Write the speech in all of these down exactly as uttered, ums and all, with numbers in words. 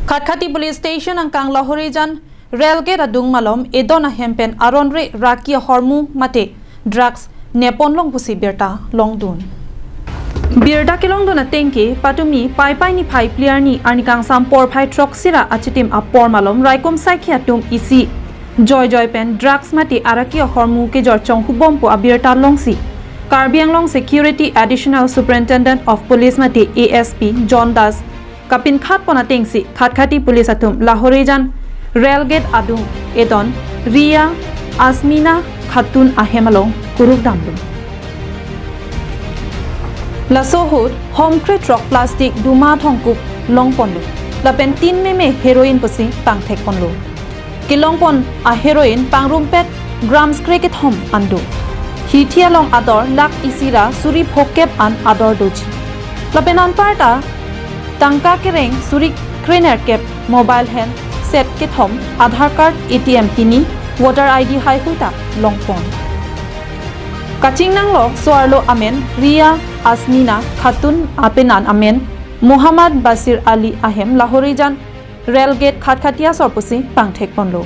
Khatkhati Police Station angkang Lahorijan Rail Gate adung malom edon ahem pen aron re raki ahormu mate drugs nepon long pusi birta longdun. Birta kelongdun atengke patumi Paipai niphai phli arni arni kangsam porphai throksi ra achitim apor malom raikom saikhi atum isi joijoi pen drugs mate araki ahormu kejor chonghubom pu abirta longsi Karbi Anglong Security Additional Superintendent of Police mate A S P John Das kapinkhat pon atengsi Khatkhati Police atum Lahorijan Rail Gate adung edon Ria Asmina Khatun ahem along kuruk damlo. Laso ahut homkre throk plastic duma thongkuk longponlo. Lapen tin meme heroin pusi pangthekponlo. Kelongpon a heroin pangrumpet grams krekethom an do. Hithi along ador lakh isi ra suri phokep an ador doji. Lapen anparta tangka kereng suri krenerkep, mobile handset kethom, Aadhaar card, A T M hini, voter I D haihui ta longpon. Kachingnanglo so-arlo amen Ria Asmina Khatun, apenan amen Muhammad Basir Ali ahem Lahorijan Rail Gate Khatkhati asor pusi pangthekponlo.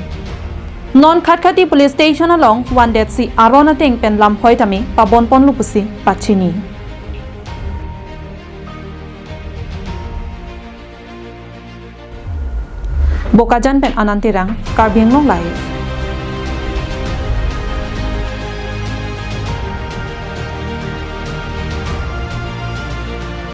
Non Khatkhati Police Station along vandetsi aron ateng pen lamhoi tame pabonponlo pusi pachini. Bokajan pen Anand Terang, Karbi Anglong Live.